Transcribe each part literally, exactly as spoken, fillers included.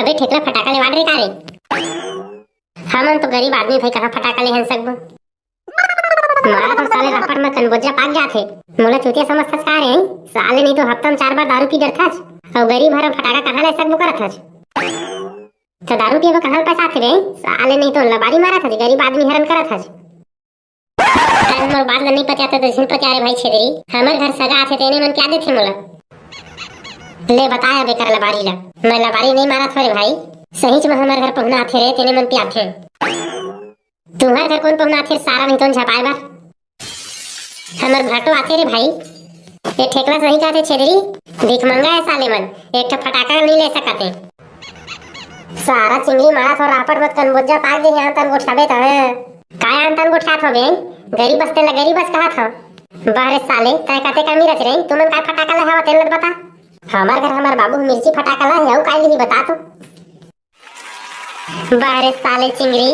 अबे ठेकला, फटाका लेवात रे का रे? हमन तो गरीब आदमी भाई, कहाँ फटाका लेहन सकबो? मारा तो साले रापट में कनबोजा पाक जाथे। मोला चूतिया समझथस का रे? साले नहीं तो हफ्ता में चार बार दारू पी डरथस। अउ गरीब हरन फटाका कहाँ ले सकबो करत हस? तो दारू पिए बर कहाँ ले पैसा आथे बे? साले नहीं तो लबारी मारत हस, गरीब आदमी हरन करत हस। अरे मोर बात ल नहीं पचाते तो झिन पचा रे भाई छेदरी। हमर घर सगा आथे तेने मन क्या देथे मोला? ले बताया बेकर लबारी ला। मैं लबारी नहीं मारत हो रे भाई। सहीच में हमर घर पहुना आथे रे, तेने मन पियाथे। तुम्हर घर कौन पहुना आथे सारा नहीं तो झपाए बर? हमर भाटो आथे रे भाई। ये ठेकला सही कहथे छेदरी। भीख मंगा है साले मन। एक ठो फटाका नहीं ले सकते। सारा चिंगरी मारा थो रापट मत कनबोजा पाक दे यहाँ तन गोठियाबे त। काय आन तन गोठियात हो बे? गरीब बस तेला गरीब बस कहत हो। बहरे साले, तय कते कमी रच रही? तुमन काय फटाका ले हवा तेन ल बता। हमर घर हमर बाबू मिर्ची फटाका ला है, अउ काय लिही बता तो। बहरे साले चिंगरी,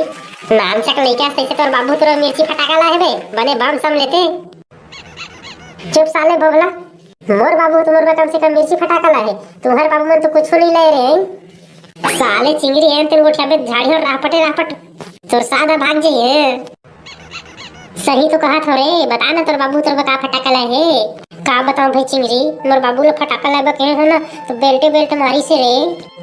नानचक लइका तइसे तोर बाबू तोर मिर्ची फटाका ला है बे, बने बम सम लेते। चुप साले भोभला, मोर बाबू तो मोर बर कम से कम मिर्ची फटाका ला है, तुम्हर बाबू मन तो कुछ नहीं ले रहे। साले चिंगरी एन तेन गोठियाबे झाड़ी हो रापटे रापट, तोर सादा भाग जाइए। सही तो कहा थो रे, बता ना तोर बाबू तोर बर का फटाका लाए हे। का बताऊं भाई चिंगरी, मोर बाबू ला फटाका लाए बर कहे हो ना, तो बेल्टे बेल्ट मारी से रे।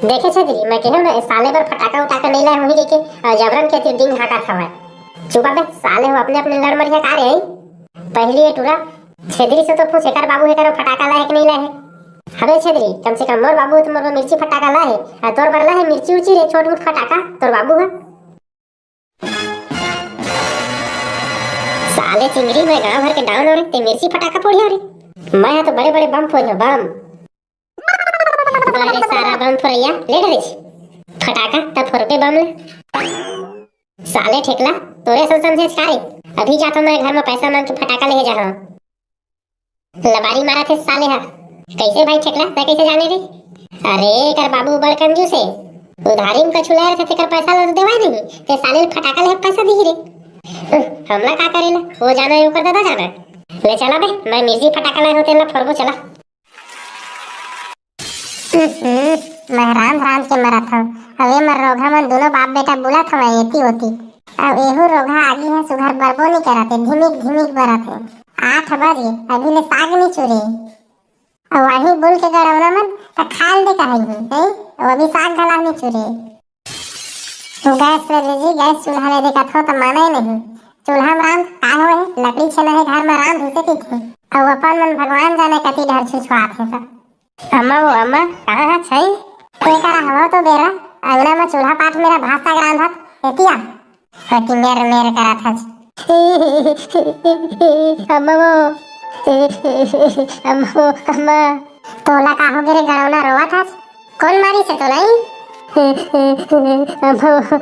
देखे छेदरी, मैं कहे ना, ए साले बर फटाका उटाका नहीं लाए होही के, और जबरन के ती डिंग हाका थवा। चुपा बे, साले हो अपने अपने लड़ मरिया का रे। पहली ये टूरा छेदरी से तो पूछ, एकर बाबू हे, एकर फटाका लाए कि नहीं लाए हे। हबे छेदरी, कम से कम मोर बाबू तो मोर बर मिर्ची फटाका लाए हे, और तोर बर लाए हे मिर्ची उर्ची रे, छोट मोट फटाका, तोर बाबू है। साले चिंगरी, मैं गांव भर के डाउन हो रे, ते मिर्ची फटाका फोड़िया रे। मैं हा तो बड़े बड़े बम फोड़िया, बम। अरे सारा बम फोड़िया, ले डरे छी। फटाका, तब फोड़बे बम ले। साले ठेकला, तोरे असन समझे का रे? अभी जाता मैं घर में पैसा मांग के फटाका ले जाहा। लबारी मारत हे साले हा। कैसे भाई ठेकला, तै कैसे जाने रे? अरे, एकर बाबू बड़ कंजूस हे। उधारी में कछु ले रथे, तेकर पैसा ला तो देवाय नहीं। ते साले ल फटाका ले पैसा दिही रे। हमला का करेला? वो जाना, ओकर दादा जाना। ले चला बे, मैं मिर्ची फटाका लाए हों, तेला फोड़बो, चला। हम्म, मैं रांध रांध के मरत हंव। अउ ए मर रोघा मन दोनों बाप बेटा बुलत हवय एती ओती। अउ एहू रोघा आगी ह सुघर बरबो नी करत हे, धिमिक धिमिक बरत हे। आठ बजे, अभी ले साग नी चुरे। अउ वहीं बुल के गड़ौना मन त खा ल दे कहई ही, हैं? अउ अभी साग घला नी चुरे। गैस ले दीजिए, गैस चूल्हा ले देखत हो त माने नहीं। चूल्हा में रांध का होए हे? लकड़ी छेना हे घर में, रांध उसे पीथे। अउ अपन मन भगवान जाने कति डहर छुछुआत हे सब। अम्मा वो अम्मा, कहाँ है छई? ते करा हवा तो बेरा, अंगना में चूल्हा पाट मेरा भात साग रांधत, एतिया। होती मेर मेर करत हस। अम्मा वो, अम्मा वो, अम्मा। तोला का हो गे रे गड़ौना, रोवत हस? कौन मारी से तोला ई? अम्मा वो,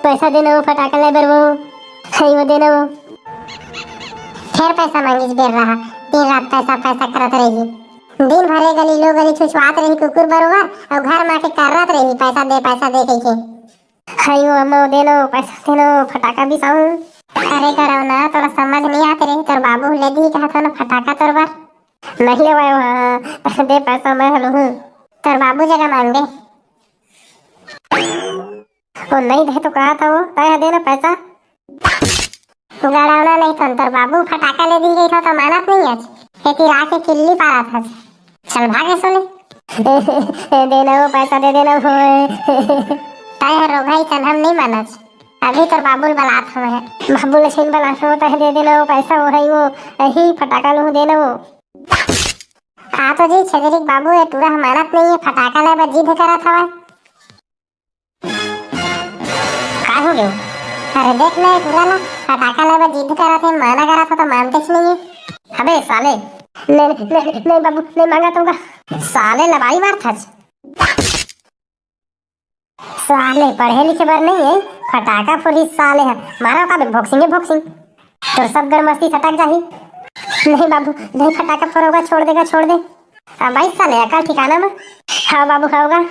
पैसा देना वो फटाका ले बर वो, है वो देना वो। फिर पैसा मांगिस बेर रहा, दिन रात पैसा पैसा करत रही। दिन भर ए गली लो गली छुछुआत रही कुकुर बरोबर, अउ घर में आके कर्रत रही, "पैसा दे, पैसा दे," कहिके। हाय वो अम्मा, दे नो, पैसा दे नो, फटाका बिसाऊं। अरे गड़ौना, तोला समझ नहीं आते रे, तोर बाबू ले दी कहा था ना फटाका तोर बर। नहीं ले भाई, हाँ, दे पैसा, मैं हलू हूँ। तोर बाबू जगह मांग दे। वो नहीं दे तो कहा था वो, तय दे ना पैसा। गड़ौना नहीं तो तोर बाबू फटाका ले दी गई था तो मानत नहीं आज। खेती रात के किल्ली पारत हस। चल भागे सोले। दे ना वो पैसा, दे देना वो। तय है रोगाई सन हम नहीं मानस। अभी तोर बाबू ल बलात हवे। बाबू ल छीन बलात हो, तय दे देना वो पैसा, वो है वो, यही फटाका लू देना वो। आ तो जी छेदरी के बाबू, ये टूरा ह मानत नहीं है, फटाका ले बर जिद करत हवे। का हो गयो? अरे देख ना, ये टूरा ला फटाका ले बर जिद करत है, माना करत हो तो मानते ही नहीं है। अबे साले, नहीं, नहीं, नहीं बाबू, नहीं मांगा तो होगा। साले लबारी मार था। साले पढ़े लिखे बर नहीं है, फटाका फोड़ी साले है। मारा का बे, boxing है boxing। तोर सब गड़ मस्ती सटक जाही। नहीं बाबू, नहीं फटाका फोड़ोगा, छोड़ देगा, छोड़ दे। अब भाई साले अकल ठिकाना में। हाँ बाबू, खाओगा।